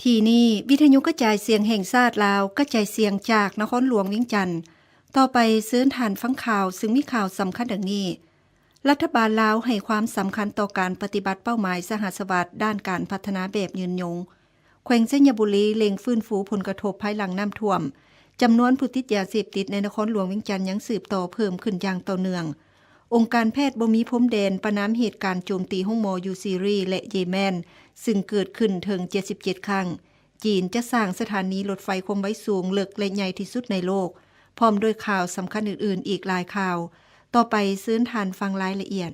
ທີ່ນີ້ ວິທະຍຸກະຈາຍສຽງແຫ່ງຊາດລາວ ກະຈາຍສຽງຈາກນະຄອນຫຼວງວຽງຈັນ. ຕໍ່ໄປເຊີນທ່ານຟັງຂ່າວ ຊຶ່ງມີຂ່າວສຳຄັນດັ່ງນີ້. ລັດຖະບານລາວໃຫ້ຄວາມສຳຄັນຕໍ່ການປະຕິບັດເປົ້າໝາຍສະຫັດສະຫວັດດ້ານການພັດທະນາແບບຍືນຍົງ. ແຂວງໄຊຍະບູລີເລັ່ງຟື້ນຟູຜົນກະທົບພາຍຫຼັງນ້ຳຖ້ວມ. ຈຳນວນຜູ້ຕິດຢາເສບຕິດໃນນະຄອນຫຼວງວຽງຈັນຍັງສືບຕໍ່ເພີ່ມຂຶ້ນຢ່າງຕໍ່ເນື່ອງ. ອົງການແພດບໍ່ມີພົມແດນປະນາມເຫດການໂຈມຕີໂຮງໝໍຢູ່ຊີຣີ ແລະ ເຢແມນ, ຊຶ່ງເກີດຂຶ້ນເຖິງເຈັດສິບເຈັດຄັ້ງ. ຈີນຈະສ້າງສະຖານີລົດໄຟຄວາມໄວສູງເລິກ ແລະ ໃຫຍ່ທີ່ສຸດໃນໂລກ, ພ້ອມດ້ວຍຂ່າວສຳຄັນອື່ນໆອີກຫຼາຍຂ່າວ. ຕໍ່ໄປເຊີນທ່ານຟັງລາຍລະອຽດ.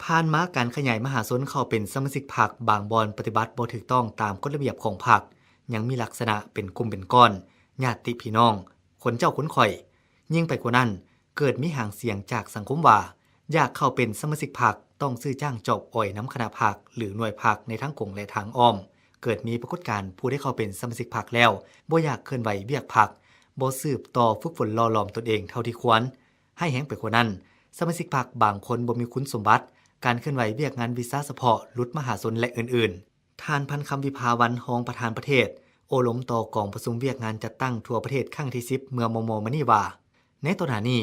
ຜ່ານມາ, ການຂະຫຍາຍມະຫາຊົນເຂົ້າເປັນສະມາຊິກພັກບາງບ່ອນປະຕິບັດບໍ່ຖືກຕ້ອງຕາມກົດລະບຽບຂອງພັກ, ຍັງມີລັກສະນະເປັນກຸ່ມເປັນກ້ອນ, ຍາດຕິພີ່ນ້ອງ, ຄົນເຈົ້າຄົນຂ້ອຍ. ຍິ່ງໄປກວ່ານັ້ນ, ເກີດມີຫາງສຽງຈາກສັງຄົມວ່າ ຢາກເຂົ້າເປັນສະມາຊິກພັກ ຕ້ອງຊື້ຈ້າງຈອບອອຍນຳຄະນະພັກ ຫຼື ໜ່ວຍພັກໃນທາງກົງ ແລະ ທາງອ້ອມ. ເກີດມີປາກົດການຜູ້ໄດ້ເຂົ້າເປັນສະມາຊິກພັກແລ້ວ ບໍ່ຢາກເຄື່ອນໄຫວວຽກພັກ, ບໍ່ສືບຕໍ່ຝຶກຝົນຫຼໍ່ຫຼອມຕົນເອງເທົ່າທີ່ຄວນ. ຮ້າຍແຮງໄປກວ່ານັ້ນ, ສະມາຊິກພັກບາງຄົນບໍ່ມີຄຸນສົມບັດ, ການເຄື່ອນໄຫວວຽກງານວິຊາສະເພາະ, ຫຼຸດມະຫາຊົນ ແລະ ອື່ນໆ. ທ່ານ ພັນຄຳ ວິພາວັນ ຮອງປະທານປະເທດ ໂອ້ລົມຕໍ່ກອງປະຊຸມວຽກງານຈັດຕັ້ງທົ່ວປະເທດຄັ້ງທີສິບ ເມື່ອມໍ່ໆມານີ້ວ່າ, ໃນຕໍ່ໜ້ານີ້,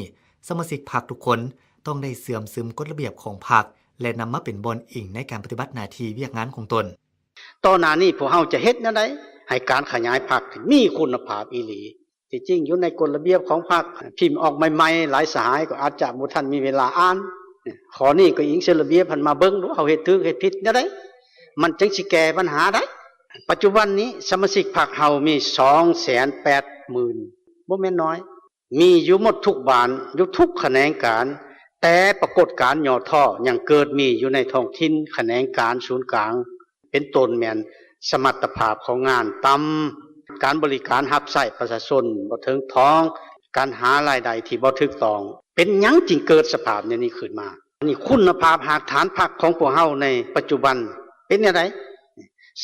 ສະມາຊິກພັກທຸກຄົນຕ້ອງໄດ້ເຊື່ອມຊຶມກົດລະບຽບຂອງພັກ ແລະ ນຳມາເປັນບ່ອນອີງໃນການປະຕິບັດໜ້າທີ່ວຽກງານຂອງຕົນ. ຕໍ່ໜ້ານີ້ພວກເຮົາຈະເຮັດແນວໃດໃຫ້ການຂະຫຍາຍພັກນີ້ມີຄຸນນະພາບອີ່ຫຼີ? ທີ່ຈິງຢູ່ໃນກົດລະບຽບຂອງພັກ ພິມອອກໃໝ່ໆ ຫຼາຍສະຫາຍກໍອາດຈະບໍ່ທັນມີເວລາອ່ານ. ຂໍ້ນີ້ກໍອີງໃສ່ລະບຽບຫັ້ນມາເບິ່ງດູ ເຮົາເຮັດຖືກເຮັດຜິດແນວໃດ ມັນຈັ່ງຊິແກ້ບັນຫາໄດ້. ປັດຈຸບັນນີ້ສະມາຊິກພັກເຮົາມີສອງແສນແປດໝື່ນ ບໍ່ແມ່ນນ້ອຍ. ມີຢູ່ໝົດທຸກບ້ານ, ຢູ່ທຸກຂະແໜງການ, ແຕ່ປາກົດການຫຍໍ້ທໍ້ຍັງເກີດມີຢູ່ໃນທ້ອງຖິ່ນ, ຂະແໜງການສູນກາງ ເປັນຕົ້ນແມ່ນສະມັດຕະພາບຂອງງານຕ່ຳ, ການບໍລິການຮັບໃຊ້ປະຊາຊົນບໍ່ເຖິງຖອງ, ການຫາລາຍໄດ້ທີ່ບໍ່ຖືກຕ້ອງ. ເປັນຫຍັງຈຶ່ງເກີດສະພາບແນວນີ້ຂຶ້ນມາ? ນີ້ຄຸນນະພາບຮາກຖານພັກຂອງພວກເຮົາໃນປັດຈຸບັນເປັນແນວໃດ?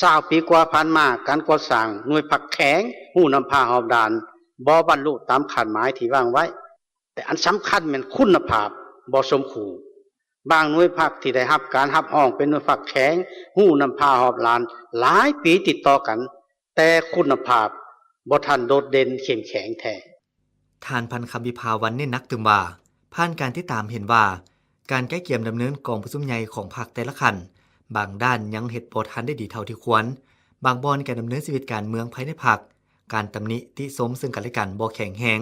ຊາວປີກວ່າຜ່ານມາ, ການກໍ່ສ້າງໜ່ວຍພັກແຂງ, ຮູ້ນຳພາຮອບດ້ານ, ບໍ່ບັນລຸຕາມຄາດໝາຍທີ່ວາງໄວ້. ແຕ່ອັນສຳຄັນແມ່ນຄຸນນະພາບບໍ່ສົມຄູ່. ບາງໜ່ວຍພັກທີ່ໄດ້ຮັບການຮັບຮອງເປັນໜ່ວຍພັກແຂງ, ຮູ້ນຳພາຮອບດ້ານຫຼາຍປີຕິດຕໍ່ກັນ, ແຕ່ຄຸນນະພາບບໍ່ທັນໂດດເດັ່ນເຂັ້ມແຂງແທ້. ທ່ານ ພັນຄຳ ວິພາວັນ ເນັ້ນໜັກຕື່ມວ່າ, ຜ່ານການຕິດຕາມເຫັນວ່າ ການກະກຽມດຳເນີນກອງປະຊຸມໃຫຍ່ຂອງພັກແຕ່ລະຂັ້ນ, ບາງດ້ານຍັງເຮັດບໍ່ທັນໄດ້ດີເທົ່າທີ່ຄວນ. ບາງບ່ອນການດຳເນີນຊີວິດການເມືອງພາຍໃນພັກ, ການຕຳໜິຕິຊົມເຊິ່ງກັນແລະກັນບໍ່ແຂງແຮງ,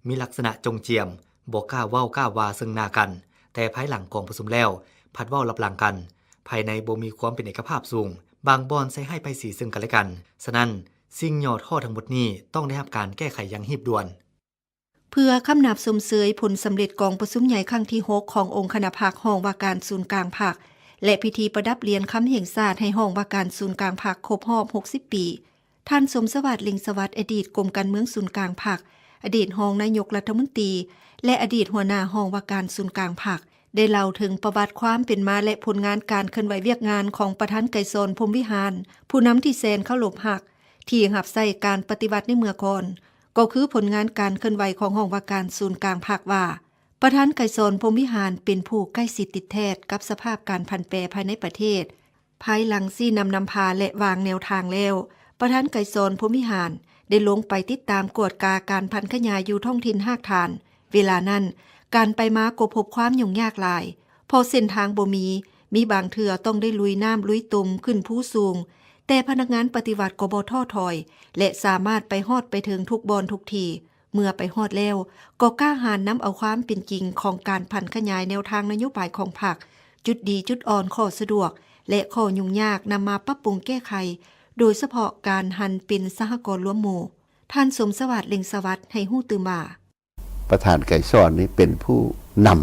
ມີລັກສະນະຈົງຈຽມ, ບໍ່ກ້າເວົ້າກ້າວ່າເຊິ່ງໜ້າກັນ, ແຕ່ພາຍຫຼັງກອງປະຊຸມແລ້ວ ພັດເວົ້າລັບຫຼັງກັນ, ພາຍໃນບໍ່ມີຄວາມເປັນເອກະພາບສູງ, ບາງບ່ອນໃສ່ຮ້າຍປ້າຍສີເຊິ່ງກັນແລະກັນ. ສະນັ້ນ, ສິ່ງຫຍໍ້ທໍ້ທັງໝົດນີ້ຕ້ອງໄດ້ຮັບການແກ້ໄຂຢ່າງຮີບດ່ວນ. ເພື່ອຄຳນັບຊົມເຊີຍຜົນສຳເລັດກອງປະຊຸມໃຫຍ່ຄັ້ງທີຫົກຂອງອົງຄະນະພັກຫ້ອງວ່າການສູນກາງພັກ ແລະ ພິທີປະດັບຫຼຽນຄຳແຫ່ງຊາດໃຫ້ຫ້ອງວ່າການສູນກາງພັກຄົບຮອບຫົກສິບປີ, ທ່ານ ສົມສະຫວາດ ເລັ່ງສະຫວັດ ອະດີດກົມການເມືອງສູນກາງພັກ, ອະດີດຮອງນາຍົກລັດຖະມົນຕີ ແລະ ອະດີດຫົວໜ້າຫ້ອງວ່າການສູນກາງພັກ ໄດ້ເລົ່າເຖິງປະຫວັດຄວາມເປັນມາ ແລະ ຜົນງານການເຄື່ອນໄຫວວຽກງານຂອງປະທານໄກສອນ ພົມວິຫານ, ຜູ້ນຳທີ່ແສນເຄົາລົບຮັກ, ທີ່ຮັບໃຊ້ການປະຕິວັດໃນເມື່ອກ່ອນ, ກໍຄືຜົນງານການເຄື່ອນໄຫວຂອງຫ້ອງວ່າການສູນກາງພັກວ່າ, ປະທານໄກສອນ ພົມວິຫານ ເປັນຜູ້ໃກ້ຊິດຕິດແທດກັບສະພາບການຜັນແປພາຍໃນປະເທດ. ພາຍຫຼັງຊີ້ນຳນຳພາ ແລະ ວາງແນວທາງແລ້ວ, ປະທານໄກສອນ ພົມວິຫານ ໄດ້ລົງໄປຕິດຕາມກວດກາການຜັນຂະຫຍາຍຢູ່ທ້ອງຖິ່ນຮາກຖານ. ເວລານັ້ນ, ການໄປມາກໍພົບຄວາມຫຍຸ້ງຍາກຫຼາຍ, ເພາະເສັ້ນທາງບໍ່ມີ, ມີບາງເທື່ອຕ້ອງໄດ້ລຸຍນ້ຳລຸຍຕົມຂຶ້ນພູສູງ, ແຕ່ພະນັກງານປະຕິວັດກໍບໍ່ທໍ້ຖອຍ ແລະ ສາມາດໄປຮອດໄປເຖິງທຸກບ່ອນທຸກທີ່. ເມື່ອໄປຮອດແລ້ວ, ກໍກ້າຫານນຳເອົາຄວາມເປັນຈິງຂອງການຜັນຂະຫຍາຍແນວທາງນະໂຍບາຍຂອງພັກ, ຈຸດດີຈຸດອ່ອນ, ຂໍ້ສະດວກ ແລະ ຂໍ້ຫຍຸ້ງຍາກນຳມາປັບປຸງແກ້ໄຂ, ໂດຍສະເພາະການຫັນເປັນສະຫະກອນລວມໝູ່. ທ່ານ ສົມສະຫວາດ ເລັ່ງສະຫວັດ ໃຫ້ຮູ້ຕື່ມວ່າ, ປະທານໄກສອນນີ້ເປັນຜູ້ນຳ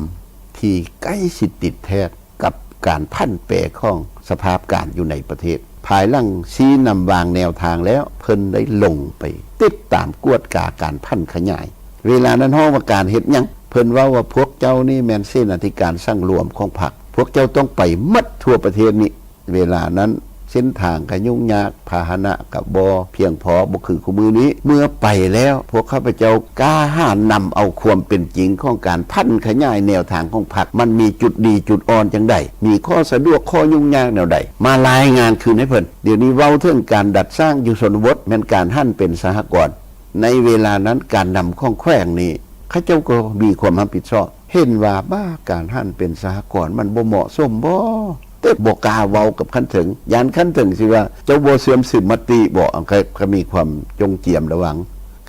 ທີ່ໃກ້ຊິດຕິດແທດກັບການຜັນແປຂອງສະພາບການຢູ່ໃນປະເທດ. ພາຍຫຼັງຊີ້ນຳວາງແນວທາງແລ້ວ, ເພິ່ນໄດ້ລົງໄປຕິດຕາມກວດກາການຜັນຂະຫຍາຍ. ເວລານັ້ນຫ້ອງວ່າການເຮັດຫຍັງ? ເພິ່ນເວົ້າວ່າພວກເຈົ້ານີ້ແມ່ນເສນາທິການສັງລວມຂອງພັກ, ພວກເຈົ້າຕ້ອງໄປໝົດທົ່ວປະເທດນີ້. ເວລານັ້ນ ເສັ້ນທາງກໍຫຍຸ້ງຍາກ, ພາຫະນະກໍບໍ່ພຽງພໍ, ບໍ່ຄືຄູ່ມື້ນີ້. ເມື່ອໄປແລ້ວ, ພວກຂ້າພະເຈົ້າກ້າຫານນຳເອົາຄວາມເປັນຈິງຂອງການຜັນຂະຫຍາຍແນວທາງຂອງພັກ, ມັນມີຈຸດດີຈຸດອ່ອນຈັ່ງໃດ, ມີຂໍ້ສະດວກ, ຂໍ້ຫຍຸ້ງຍາກແນວໃດ, ມາລາຍງານຄືນໃຫ້ເພິ່ນ. ດຽວນີ້ເວົ້າເຖິງການດັດສ້າງຢູ່ຊົນນະບົດ, ແມ່ນການຫັນເປັນສະຫະກອນ. ໃນເວລານັ້ນ, ການນຳຂອງແຂວງນີ້, ເຂົາເຈົ້າກໍມີຄວາມຮັບຜິດຊອບ. ເຫັນວ່າ ບ້າ ການຫັນເປັນສະຫະກອນມັນບໍ່ເໝາະສົມບໍ? ແຕ່ບໍ່ກ້າເວົ້າກັບຂັ້ນເທິງ, ຢ້ານຂັ້ນເທິງຊິວ່າ ເຈົ້າບໍ່ເຊື່ອມຊຶມມະຕິບໍ? ກໍ ກໍມີຄວາມຈົ່ງຈຽມລະວັງ.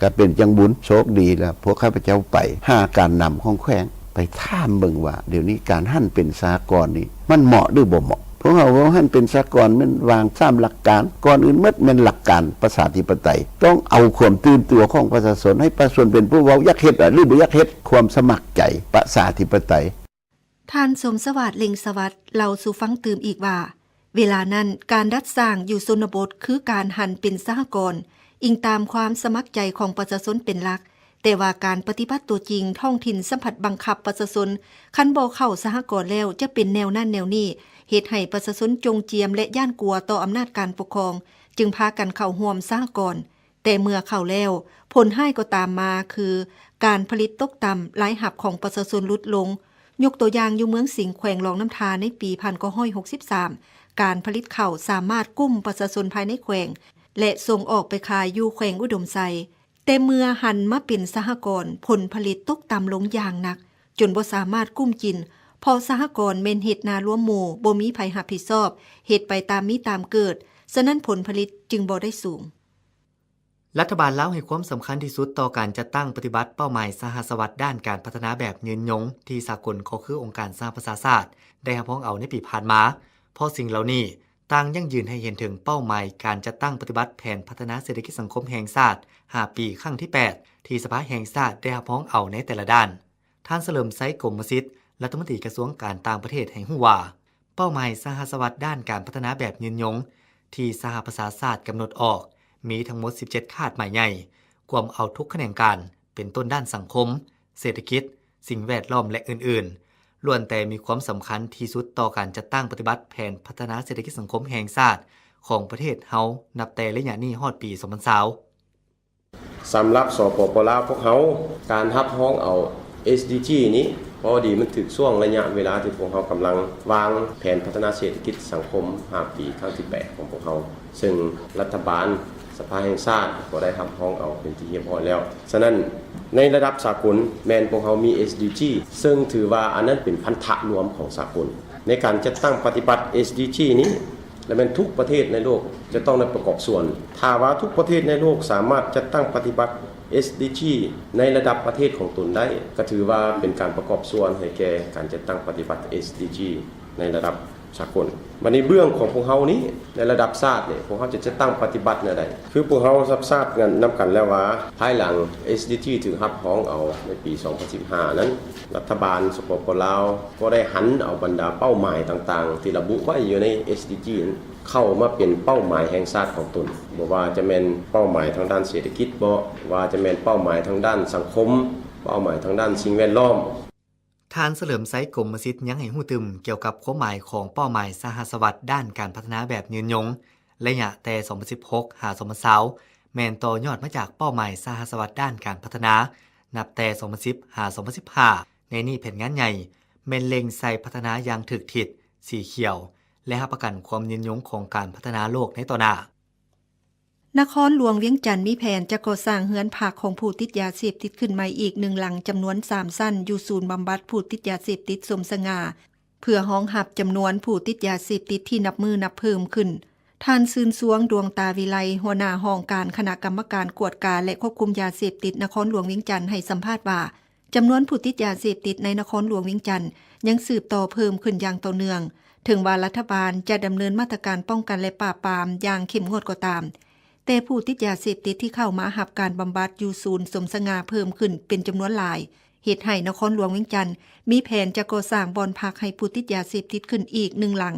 ກໍເປັນຈັ່ງບຸນໂຊກດີລະ ພວກຂ້າພະເຈົ້າໄປຫາການນຳຂອງແຂວງ, ໄປຖາມເບິ່ງວ່າ ດຽວນີ້ການຫັນເປັນສະຫະກອນນີ້ ມັນເໝາະຫຼືບໍ່ເໝາະ? ພວກເຮົາເວົ້າຫັນເປັນສະຫະກອນ ແມ່ນວາງສາມຫຼັກການ, ກ່ອນອື່ນໝົດແມ່ນຫຼັກການປະຊາທິປະໄຕ. ຕ້ອງເອົາຄວາມຕື່ນຕົວຂອງປະຊາຊົນ, ໃຫ້ປະຊາຊົນເປັນຜູ້ເວົ້າ, ຢາກເຮັດ ຫຼື ບໍ່ຢາກເຮັດ, ຄວາມສະໝັກໃຈປະຊາທິປະໄຕ. ທ່ານ ສົມສະຫວາດ ເລັ່ງສະຫວັດ ເລົ່າສູ່ຟັງຕື່ມອີກວ່າ ເວລານັ້ນການດັດສ້າງຢູ່ຊົນນະບົດຄືການຫັນເປັນສະຫະກອນ, ອີງຕາມຄວາມສະໝັກໃຈຂອງປະຊາຊົນເປັນຫຼັກ, ແຕ່ວ່າການປະຕິບັດຕົວຈິງທ້ອງຖິ່ນສຳພັດບັງຄັບປະຊາຊົນ, ຄັນບໍ່ເຂົ້າສະຫະກອນແລ້ວຈະເປັນແນວນັ້ນແນວນີ້, ເຮັດໃຫ້ປະຊາຊົນຈົ່ງຈຽມ ແລະ ຢ້ານກົວຕໍ່ອຳນາດການປົກຄອງ, ຈຶ່ງພາກັນເຂົ້າຮ່ວມສະຫະກອນ. ແຕ່ເມື່ອເຂົ້າແລ້ວ, ຜົນຮ້າຍກໍຕາມມາ ຄື ການຜະລິດຕົກຕ່ຳ, ລາຍຮັບຂອງປະຊາຊົນຫຼຸດລົງ. ຍົກຕົວຢ່າງ, ຢູ່ເມືອງສິງ ແຂວງຫຼວງນ້ຳທາ ໃນປີພັນເກົ້າຮ້ອຍຫົກສິບສາມ, ການຜະລິດເຂົ້າສາມາດກຸ້ມປະຊາຊົນພາຍໃນແຂວງ ແລະ ສົ່ງອອກໄປຂາຍຢູ່ແຂວງອຸດົມໄຊ. ແຕ່ເມື່ອຫັນມາເປັນສະຫະກອນ, ຜົນຜະລິດຕົກຕ່ຳລົງຢ່າງໜັກ, ຈົນບໍ່ສາມາດກຸ້ມກິນ, ເພາະສະຫະກອນແມ່ນເຮັດນາລວມໝູ່, ບໍ່ມີໃຜຮັບຜິດຊອບ, ເຮັດໄປຕາມມີຕາມເກີດ, ສະນັ້ນຜົນຜະລິດຈຶ່ງບໍ່ໄດ້ສູງ. ລັດຖະບານລາວໃຫ້ຄວາມສຳຄັນທີ່ສຸດຕໍ່ການຈັດຕັ້ງປະຕິບັດເປົ້າໝາຍສະຫັດສະຫວັດດ້ານການພັດທະນາແບບຍືນຍົງ ທີ່ສາກົນກໍຄືອົງການສະຫະປະຊາຊາດໄດ້ຮັບຮອງເອົາໃນປີຜ່ານມາ, ເພາະສິ່ງເຫຼົ່ານີ້ຕ່າງຢັ້ງຢືນໃຫ້ເຫັນເຖິງເປົ້າໝາຍການຈັດຕັ້ງປະຕິບັດແຜນພັດທະນາເສດຖະກິດສັງຄົມແຫ່ງຊາດຫ້າປີຄັ້ງທີແປດ ທີ່ສະພາແຫ່ງຊາດໄດ້ຮັບຮອງເອົາໃນແຕ່ລະດ້ານ. ທ່ານ ສະເຫຼີມໄຊ ກົມມະສິດ ລັດຖະມົນຕີກະຊວງການຕ່າງປະເທດໃຫ້ຮູ້ວ່າ, ເປົ້າໝາຍສະຫັດສະຫວັດດ້ານການພັດທະນາແບບຍືນຍົງ ທີ່ສະຫະປະຊາຊາດກຳນົດອອກ ມີທັງໝົດສິບເຈັດຄາດໝາຍໃຫຍ່, ກວມເອົາທຸກຂະແໜງການ, ເປັນຕົ້ນດ້ານສັງຄົມ, ເສດຖະກິດ, ສິ່ງແວດລ້ອມ ແລະ ອື່ນໆ, ລ້ວນແຕ່ມີຄວາມສຳຄັນທີ່ສຸດຕໍ່ການຈັດຕັ້ງປະຕິບັດແຜນພັດທະນາເສດຖະກິດສັງຄົມແຫ່ງຊາດຂອງປະເທດເຮົາ ນັບແຕ່ໄລຍະນີ້ຮອດປີສອງພັນຊາວ. ສຳລັບ ສປປ ລາວ ພວກເຮົາ, ການຮັບຮອງເອົາ ເອສດີຈີ ນີ້ ພໍດີມັນຖືກຊ່ວງໄລຍະເວລາທີ່ພວກເຮົາກຳລັງວາງແຜນພັດທະນາເສດຖະກິດສັງຄົມຫ້າປີຄັ້ງທີແປດຂອງພວກເຮົາ, ເຊິ່ງລັດຖະບານ ສະພາແຫ່ງຊາດກໍໄດ້ຮັບຮອງເອົາເປັນທີ່ຮຽບຮ້ອຍແລ້ວ. ສະນັ້ນ ໃນລະດັບສາກົນແມ່ນພວກເຮົາມີ ເອສດີຈີ ເຊິ່ງຖືວ່າອັນນັ້ນເປັນພັນທະລວມຂອງສາກົນ. ໃນການຈັດຕັ້ງປະຕິບັດ ເອສດີຈີ ນີ້ ແລະ ແມ່ນທຸກປະເທດໃນໂລກຈະຕ້ອງໄດ້ປະກອບສ່ວນ. ຖ້າວ່າທຸກປະເທດໃນໂລກສາມາດຈັດຕັ້ງປະຕິບັດ ເອສດີຈີ ໃນລະດັບປະເທດຂອງຕົນໄດ້, ກໍຖືວ່າເປັນການປະກອບສ່ວນໃຫ້ແກ່ການຈັດຕັ້ງປະຕິບັດ ເອສດີຈີ ໃນລະດັບສາກົນ. ບັດນີ້ເບື້ອງຂອງພວກເຮົານີ້ ໃນລະດັບຊາດນີ້ ພວກເຮົາຈະຈັດຕັ້ງປະຕິບັດແນວໃດ? ຄືພວກເຮົາຊາບຊາບກັນນຳກັນແລ້ວວ່າ ພາຍຫຼັງ ເອສດີຈີ ຖືກຮັບຮອງເອົາໃນປີສອງພັນສິບຫ້ານັ້ນ, ລັດຖະບານ ສປປ ລາວ ກໍໄດ້ຫັນເອົາບັນດາເປົ້າໝາຍຕ່າງໆ ທີ່ລະບຸໄວ້ຢູ່ໃນ ເອສດີຈີ ນັ້ນ ເຂົ້າມາເປັນເປົ້າໝາຍແຫ່ງຊາດຂອງຕົນ, ບໍ່ວ່າຈະແມ່ນເປົ້າໝາຍທາງດ້ານເສດຖະກິດບໍ, ວ່າຈະແມ່ນເປົ້າໝາຍທາງດ້ານສັງຄົມ, ເປົ້າໝາຍທາງດ້ານສິ່ງແວດລ້ອມ. ທ່ານ ສະເຫຼີມໄຊ ກົມມະສິດ ຍັງໃຫ້ຮູ້ຕື່ມກ່ຽວກັບຄວາມໝາຍຂອງເປົ້າໝາຍສະຫັດສະຫວັດດ້ານການພັດທະນາແບບຍືນຍົງ ໄລຍະແຕ່ສອງພັນສິບຫົກຫາສອງພັນຊາວ ແມ່ນຕໍ່ຍອດມາຈາກເປົ້າໝາຍສະຫັດສະຫວັດດ້ານການພັດທະນາ ນັບແຕ່ສອງພັນສິບຫາສອງພັນສິບຫ້າ. ໃນນີ້ແຜນງານໃຫຍ່ແມ່ນເລັ່ງໃສ່ພັດທະນາຢ່າງຖືກທິດ, ສີຂຽວ ແລະ ຮັບປະກັນຄວາມຍືນຍົງຂອງການພັດທະນາໂລກໃນຕໍ່ໜ້າ. ນະຄອນຫຼວງວຽງຈັນມີແຜນຈະກໍ່ສ້າງເຮືອນພັກຂອງຜູ້ຕິດຢາເສບຕິດຂຶ້ນໃໝ່ອີກໜຶ່ງຫຼັງ ຈຳນວນສາມຊັ້ນ ຢູ່ສູນບຳບັດຜູ້ຕິດຢາເສບຕິດສົມສະຫງ່າ ເພື່ອຮອງຮັບຈຳນວນຜູ້ຕິດຢາເສບຕິດທີ່ນັບມື້ນັບເພີ່ມຂຶ້ນ. ທ່ານ ຊື່ນຊວງ ດວງຕາວິໄລ ຫົວໜ້າຫ້ອງການຄະນະກຳມະການກວດກາ ແລະ ຄວບຄຸມຢາເສບຕິດນະຄອນຫຼວງວຽງຈັນ ໃຫ້ສຳພາດວ່າ ຈຳນວນຜູ້ຕິດຢາເສບຕິດໃນນະຄອນຫຼວງວຽງຈັນຍັງສືບຕໍ່ເພີ່ມຂຶ້ນຢ່າງຕໍ່ເນື່ອງ. ເຖິງວ່າລັດຖະບານຈະດຳເນີນມາດຕະການປ້ອງກັນ ແລະ ປາບປາມຢ່າງເຂັ້ມງວດກໍຕາມ, ແຕ່ຜູ້ຕິດຢາເສບຕິດທີ່ເຂົ້າມາຮັບການບຳບັດຢູ່ສູນສົມສະຫງ່າເພີ່ມຂຶ້ນເປັນຈຳນວນຫຼາຍ, ເຮັດໃຫ້ນະຄອນຫຼວງວຽງຈັນມີແຜນຈະກໍ່ສ້າງບ່ອນພັກໃຫ້ຜູ້ຕິດຢາເສບຕິດຂຶ້ນອີກໜຶ່ງຫຼັງ,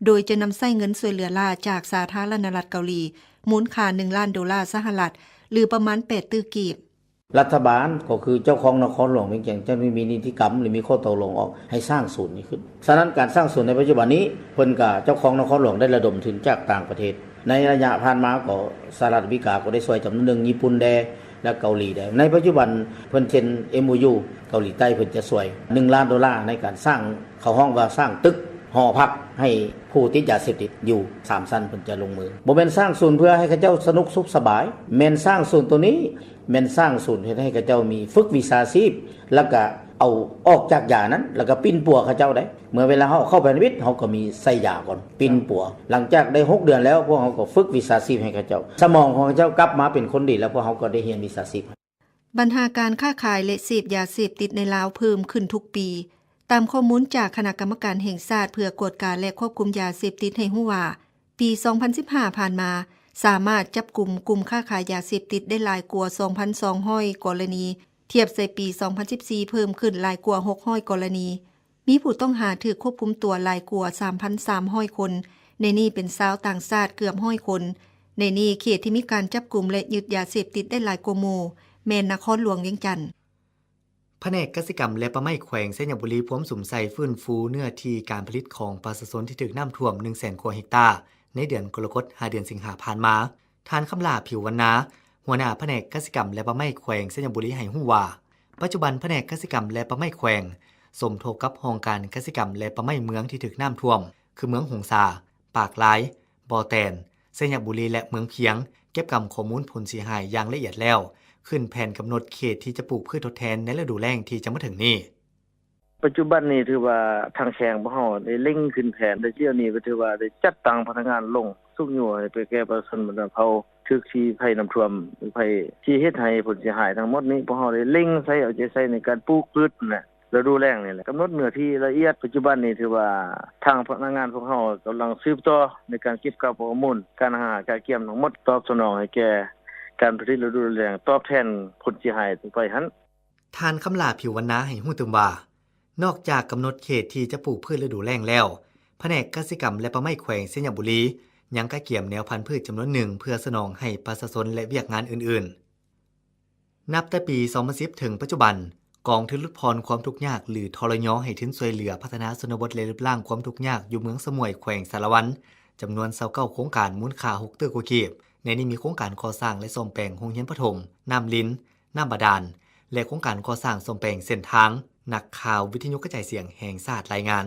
ໂດຍຈະນຳໃຊ້ເງິນຊ່ວຍເຫຼືອລ້າຈາກສາທາລະນະລັດເກົາຫຼີ ມູນຄ່າໜຶ່ງລ້ານໂດລາສະຫະລັດ ຫຼື ປະມານແປດຕື້ກີບ. ລັດຖະບານກໍຄືເຈົ້າຂອງນະຄອນຫຼວງວຽງຈັນ ຈະໄດ້ມີນິຕິກຳ ຫຼື ມີຂໍ້ຕົກລົງອອກໃຫ້ສ້າງສູນນີ້ຂຶ້ນ. ສະນັ້ນ ການສ້າງສູນໃນປັດຈຸບັນນີ້ ເພິ່ນກະ ເຈົ້າຂອງນະຄອນຫຼວງໄດ້ລະດົມທຶນຈາກຕ່າງປະເທດ. ໃນໄລຍະຜ່ານມາກໍ ສະຫະລັດອາເມລິກາກໍໄດ້ຊ່ວຍຈຳນວນໜຶ່ງ, ຍີ່ປຸ່ນແດ່ ແລະ ເກົາຫຼີແດ່. ໃນປັດຈຸບັນເພິ່ນເຊັນ ເອັມໂອຢູ ເກົາຫຼີໃຕ້ເພິ່ນຈະຊ່ວຍໜຶ່ງລ້ານໂດລາ ໃນການສ້າງ ເຂົາຮ້ອງວ່າສ້າງຕຶກຫໍພັກໃຫ້ຜູ້ຕິດຢາເສບຕິດຢູ່ສາມຊັ້ນ ເພິ່ນຈະລົງມື. ບໍ່ແມ່ນສ້າງສູນເພື່ອໃຫ້ເຂົາເຈົ້າສະໜຸກສຸກສະບາຍ, ແມ່ນສ້າງສູນໂຕນີ້ ແມ່ນສ້າງສູນເຮັດໃຫ້ເຂົາເຈົ້າມີຝຶກວິຊາຊີບ ແລ້ວກະເອົາອອກຈາກຢານັ້ນ ແລ້ວກະປິ່ນປົວເຂົາເຈົ້າໄດ້. ເມື່ອເວລາເຮົາເຂົ້າໄປທຳອິດ ເຮົາກໍມີໃສ່ຢາກ່ອນ ປິ່ນປົວ. ຫຼັງຈາກໄດ້ຫົກເດືອນແລ້ວ ພວກເຮົາກໍຝຶກວິຊາຊີບໃຫ້ເຂົາເຈົ້າ. ສະໝອງຂອງເຂົາເຈົ້າກັບມາເປັນຄົນດີແລ້ວ ພວກເຮົາກໍໄດ້ຮຽນວິຊາຊີບ. ບັນຫາການຄ້າຂາຍ ແລະ ເສບຢາເສບຕິດໃນລາວເພີ່ມຂຶ້ນທຸກປີ. ຕາມຂໍ້ມູນຈາກຄະນະກຳມະການແຫ່ງຊາດເພື່ອກວດກາ ແລະ ຄວບຄຸມຢາເສບຕິດໃຫ້ຮູ້ວ່າ, ປີສອງພັນສິບຫ້າຜ່ານມາ ສາມາດຈັບກຸມກຸ່ມຄ້າຂາຍຢາເສບຕິດໄດ້ຫຼາຍກວ່າສອງພັນສອງຮ້ອຍກໍລະນີ, ທຽບໃສ່ປີສອງພັນສິບສີ່ເພີ່ມຂຶ້ນຫຼາຍກວ່າຫົກຮ້ອຍກໍລະນີ. ມີຜູ້ຕ້ອງຫາຖືກຄວບຄຸມຕົວຫຼາຍກວ່າສາມພັນສາມຮ້ອຍຄົນ, ໃນນີ້ເປັນຊາວຕ່າງຊາດເກືອບຮ້ອຍຄົນ. ໃນນີ້ເຂດທີ່ມີການຈັບກຸມ ແລະ ຍຶດຢາເສບຕິດໄດ້ຫຼາຍກວ່າໝູ່ ແມ່ນນະຄອນຫຼວງວຽງຈັນ. ພະແນກກະສິກຳ ແລະ ປ່າໄມ້ແຂວງໄຊຍະບູລີພວມສຸມໃສ່ຟື້ນຟູເນື້ອທີ່ການຜະລິດຂອງປະຊາຊົນທີ່ຖືກນ້ຳຖ້ວມໜຶ່ງແສນກວ່າເຮັກຕາ ໃນເດືອນກໍລະກົດ ຫາເດືອນສິງຫາຜ່ານມາ. ທ່ານ ຄຳຫຼ້າ ຜິວວັນນາ ຫົວໜ້າພະແນກກະສິກຳ ແລະ ປ່າໄມ້ແຂວງໄຊຍະບູລີໃຫ້ຮູ້ວ່າ, ປັດຈຸບັນພະແນກກະສິກຳ ແລະ ປ່າໄມ້ແຂວງ ສົມທົບກັບຫ້ອງການກະສິກຳ ແລະ ປ່າໄມ້ເມືອງທີ່ຖືກນ້ຳຖ້ວມ ຄືເມືອງຫົງສາ, ປາກລາຍ, ບໍ່ແຕນ, ໄຊຍະບູລີ ແລະ ເມືອງພຽງ ເກັບກຳຂໍ້ມູນຜົນເສຍຫາຍຢ່າງລະອຽດແລ້ວ, ຂຶ້ນແຜນກຳນົດເຂດທີ່ຈະປູກພືດທົດແທນໃນລະດູແລ້ງທີ່ຈະມາເຖິງນີ້. ປັດຈຸບັນນີ້ຖືວ່າທາງແຂວງພວກເຮົາໄດ້ເລັ່ງຂຶ້ນແຜນ, ແລະ ດຽວນີ້ກໍຖືວ່າໄດ້ຈັດຕັ້ງພະນັກງານລົງຊຸກຍູ້ໃຫ້ໄປແກ່ປະຊາຊົນບັນດາເຜົ່າຖືກທີ່ໄພນ້ຳຖ້ວມ, ໄພທີ່ເຮັດໃຫ້ຜົນເສຍຫາຍທັງໝົດນີ້ ພວກເຮົາໄດ້ເລັ່ງໃສ່ເອົາໃຈໃສ່ໃນການປູກພືດນະ ລະດູແລ້ງນີ້ແຫຼະ ກຳນົດເນື້ອທີ່ລະອຽດ. ປັດຈຸບັນນີ້ຖືວ່າທາງພະນັກງານພວກເຮົາກຳລັງສືບຕໍ່ໃນການເກັບກຳຂໍ້ມູນ, ການຫາກະກຽມທັງໝົດ ຕອບສະໜອງໃຫ້ແກ່ການຜະລິດລະດູແລ້ງ ຕອບແທນຜົນເສຍຫາຍໄປຫັ້ນ. ທ່ານ ຄຳຫຼ້າ ຜິວວັນນາ ໃຫ້ຮູ້ຕື່ມວ່າ, ນອກຈາກກຳນົດເຂດທີ່ຈະປູກພືດລະດູແລ້ງແລ້ວ, ພະແນກກະສິກຳ ແລະ ປ່າໄມ້ແຂວງໄຊຍະບູລີ ຍັງກະກຽມແນວພັນພືດຈຳນວນໜຶ່ງ ເພື່ອສະໜອງໃຫ້ປະຊາຊົນ ແລະ ວຽກງານອື່ນໆ. ນັບແຕ່ປີສອງພັນສິບເຖິງປັດຈຸບັນ, ກອງທຶນຫຼຸດຜ່ອນຄວາມທຸກຍາກ ຫຼື ທລຍ ໃຫ້ທຶນຊ່ວຍເຫຼືອພັດທະນາຊົນນະບົດ ແລະ ລົບລ້າງຄວາມທຸກຍາກຢູ່ເມືອງສະໝວຍ ແຂວງສາລະວັນ ຈຳນວນຊາວເກົ້າໂຄງການ ມູນຄ່າຫົກຕື້ກວ່າກີບ. ໃນນີ້ມີໂຄງການກໍ່ສ້າງ ແລະ ສ້ອມແປງໂຮງຮຽນປະຖົມ, ນ້ຳລິນ, ນ້ຳບາດານ ແລະ ໂຄງການກໍ່ສ້າງສ້ອມແປງເສັ້ນທາງ. ນັກຂ່າວວິທະຍຸກະຈາຍສຽງແຫ່ງຊາດລາຍງານ.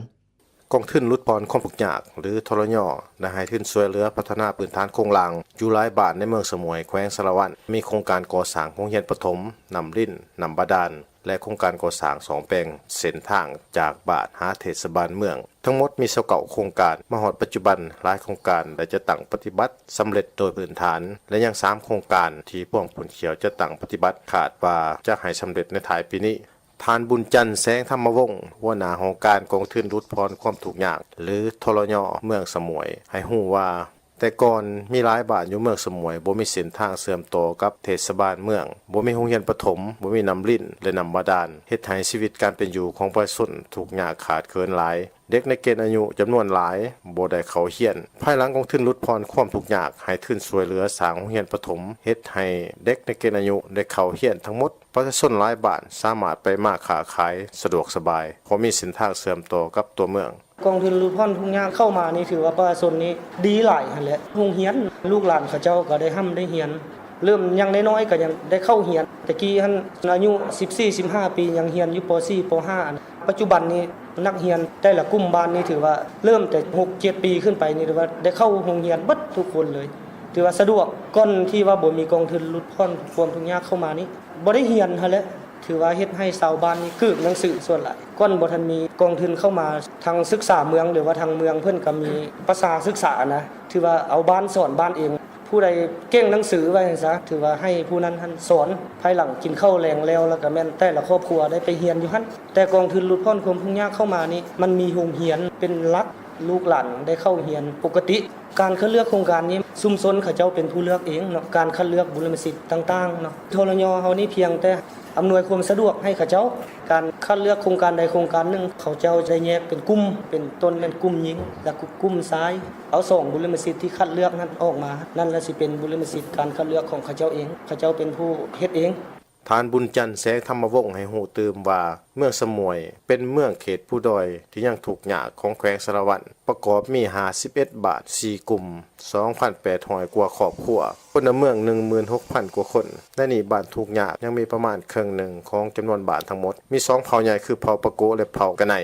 ກອງທຶນຫຼຸດຜ່ອນຄວາມທຸກຍາກ ຫຼື ທລຍ ໄດ້ໃຫ້ທຶນຊ່ວຍເຫຼືອພັດທະນາພື້ນຖານໂຄງລ່າງຢູ່ຫຼາຍບ້ານໃນເມືອງສະໝວຍ ແຂວງສາລະວັນ, ມີໂຄງການກໍ່ສ້າງໂຮງຮຽນປະຖົມ, ນ້ຳລິນ, ນ້ຳບາດານ ແລະ ໂຄງການກໍ່ສ້າງສ້ອມແປງເສັ້ນທາງຈາກບ້ານຫາເທດສະບານເມືອງ. ທັງໝົດມີຊາວເກົ້າໂຄງການ. ມາຮອດປັດຈຸບັນ, ຫຼາຍໂຄງການໄດ້ຈັດຕັ້ງປະຕິບັດສຳເລັດໂດຍພື້ນຖານ ແລະ ຍັງສາມໂຄງການທີ່ພວມຂົນຂຽວຈັດຕັ້ງປະຕິບັດ, ຄາດວ່າຈະໃຫ້ສຳເລັດໃນທ້າຍປີນີ້. ທ່ານ ບຸນຈັນ ແສງທຳມະວົງ ຫົວໜ້າຫ້ອງການກອງທຶນຫຼຸດຜ່ອນຄວາມທຸກຍາກ ຫຼື ທລຍ ເມືອງສະໝວຍ ໃຫ້ຮູ້ວ່າ, ແຕ່ກ່ອນມີຫຼາຍບ້ານຢູ່ເມືອງສະໝວຍບໍ່ມີເສັ້ນທາງເຊື່ອມຕໍ່ກັບເທດສະບານເມືອງ, ບໍ່ມີໂຮງຮຽນປະຖົມ, ບໍ່ມີນ້ຳລິນ ແລະ ນ້ຳບາດານ, ເຮັດໃຫ້ຊີວິດການເປັນຢູ່ຂອງປະຊາຊົນທຸກຍາກຂາດເຂີນຫຼາຍ. ເດັກໃນເກນອາຍຸຈຳນວນຫຼາຍບໍ່ໄດ້ເຂົ້າຮຽນ. ພາຍຫຼັງກອງທຶນຫຼຸດຜ່ອນຄວາມທຸກຍາກ ໃຫ້ທຶນຊ່ວຍເຫຼືອສ້າງໂຮງຮຽນປະຖົມ, ເຮັດໃຫ້ເດັກໃນເກນອາຍຸໄດ້ເຂົ້າຮຽນທັງໝົດ. ປະຊາຊົນຫຼາຍບ້ານສາມາດໄປມາຄ້າຂາຍສະດວກສະບາຍ, ເພາະມີເສັ້ນທາງເຊື່ອມຕໍ່ກັບຕົວເມືອງ. ກອງທຶນຫຼຸດຜ່ອນທຸກຍາກເຂົ້າມານີ້ ຖືວ່າປະຊາຊົນນີ້ດີຫຼາຍຫັ້ນແຫຼະ. ໂຮງຮຽນ ລູກຫຼານເຂົາເຈົ້າກໍໄດ້ຮ່ຳໄດ້ຮຽນ, ເລີ່ມຢ່າງນ້ອຍໆກໍຍັງໄດ້ເຂົ້າຮຽນ. ແຕ່ກີ້ຫັ້ນອາຍຸສິບສີ່ ສິບຫ້າປີ ຍັງຮຽນຢູ່ ປໍສີ່ ປໍຫ້າ. ປັດຈຸບັນນີ້ ນັກຮຽນແຕ່ລະກຸ່ມບ້ານນີ້ ຖືວ່າເລີ່ມແຕ່ຫົກເຈັດປີຂຶ້ນໄປນີ້ ຖືວ່າໄດ້ເຂົ້າໂຮງຮຽນເບິດທຸກຄົນເລີຍ, ຖືວ່າສະດວກ. ກ່ອນທີ່ວ່າບໍ່ມີກອງທຶນຫຼຸດຜ່ອນຄວາມທຸກຍາກເຂົ້າມານີ້ ບໍ່ໄດ້ຮຽນຫັ້ນແຫຼະ, ຖືວ່າເຮັດໃຫ້ຊາວບ້ານນີ້ກືກໜັງສືສ່ວນຫຼາຍ. ກ່ອນບໍ່ທັນມີກອງທຶນເຂົ້າມາ, ທາງສຶກສາເມືອງ ຫຼືວ່າທາງເມືອງເພິ່ນກໍມີປະຊາສຶກສານະ, ຖືວ່າເອົາບ້ານສອນບ້ານເອງ. ຜູ້ໃດເກັ່ງໜັງສື ວ່າຊັ້ນຊະ, ຖືວ່າໃຫ້ຜູ້ນັ້ນຫັ້ນສອນ. ພາຍຫຼັງກິນເຂົ້າແລງແລ້ວ ແລ້ວກໍແມ່ນແຕ່ລະຄອບຄົວໄດ້ໄປຮຽນຢູ່ຫັ້ນ. ແຕ່ກອງທຶນຫຼຸດຜ່ອນຄວາມທຸກຍາກເຂົ້າມານີ້ ມັນມີໂຮງຮຽນເປັນຫຼັກ, ລູກຫຼານໄດ້ເຂົ້າຮຽນປົກກະຕິ. ການຄັດເລືອກໂຄງການນີ້ ຊຸມຊົນເຂົາເຈົ້າເປັນຜູ້ເລືອກເອງເນາະ, ການຄັດເລືອກບຸລິມະສິດຕ່າງໆເນາະ. ທລຍ ເຮົານີ້ພຽງແຕ່ອຳນວຍຄວາມສະດວກໃຫ້ເຂົາເຈົ້າ. ການຄັດເລືອກໂຄງການໃດໂຄງການໜຶ່ງ ເຂົາເຈົ້າຈະແຍກເປັນກຸ່ມ, ເປັນຕົ້ນແມ່ນກຸ່ມຍິງ ແລະ ກຸ່ມຊາຍ. ເອົາສອງບຸລິມະສິດທີ່ຄັດເລືອກນັ້ນອອກມາ, ນັ້ນລະຊິເປັນບຸລິມະສິດການຄັດເລືອກຂອງເຂົາເຈົ້າເອງ, ເຂົາເຈົ້າເປັນຜູ້ເຮັດເອງ. ທ່ານບຸນຈັນ ແສງທຳມະວົງ ໃຫ້ຮູ້ຕື່ມວ່າ ເມືອງສະໝວຍ ເປັນເມືອງເຂດພູດອຍທີ່ຍັງທຸກຍາກຂອງແຂວງສາລະວັນ ປະກອບມີ ຫ້າສິບເອັດ ບ້ານ ສີ່ກຸ່ມ ສອງພັນແປດຮ້ອຍກວ່າຄອບຄົວ, ພົນລະເມືອງ ໜຶ່ງໝື່ນຫົກພັນກວ່າຄົນ. ໃນນີ້ບ້ານທຸກຍາກຍັງມີປະມານເຄິ່ງໜຶ່ງຂອງຈຳນວນບ້ານທັງໝົດ, ມີສອງເຜົ່າໃຫຍ່ຄືເຜົ່າປາໂກະ ແລະ ເຜົ່າກະໄນ.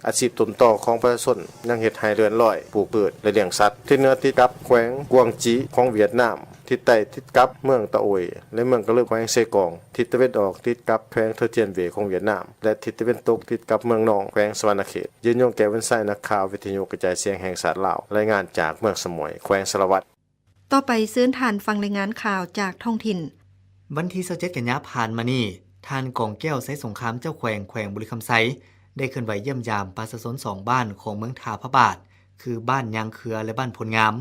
ອາຊີບຕົ້ນຕໍຂອງປະຊາຊົນຍັງເຮັດໄຮ່ເລື່ອນລອຍ, ປູກພືດ ແລະ ລ້ຽງສັດ. ທິດເໜືອຕິດກັບແຂວງກວາງຈີຂອງຫວຽດນາມ, ທິດໃຕ້ຕິດກັບເມືອງຕະໂອຍ ແລະ ເມືອງກະລຶບແຂວງເຊກອງ, ທິດຕາເວັນອອກຕິດກັບແຂວງເທີຕຽນເຫວຂອງຫວຽດນາມ ແລະ ທິດຕາເວັນຕົກຕິດກັບເມືອງນອງ ແຂວງສະຫວັນນະເຂດ. ຍືນຍົງ ແກ້ວວັນໄຊ, ນັກຂ່າວ ວິທະຍຸກະຈາຍສຽງແຫ່ງຊາດລາວ, ລາຍງານຈາກເມືອງສະໝວຍ, ແຂວງສາລະວັນ. ຕໍ່ໄປເຊີນທ່ານຟັງລາຍງານຂ່າວຈາກທ້ອງຖິ່ນ. ວັນທີຊາວເຈັດ ກັນຍາຜ່ານມານີ້, ທ່ານ ກອງແກ້ວ ໄຊສົງຄາມ ເຈົ້າແຂວງ ແຂວງບໍລິຄຳໄຊ ໄດ້ເຄື່ອນໄຫວຢ້ຽມຢາມປະຊາຊົນສອງບ້ານຂອງເມືອງທ່າພະບາດ ຄືບ້ານຍາງເຄືອ ແລະ ບ້ານໂພນງາມ.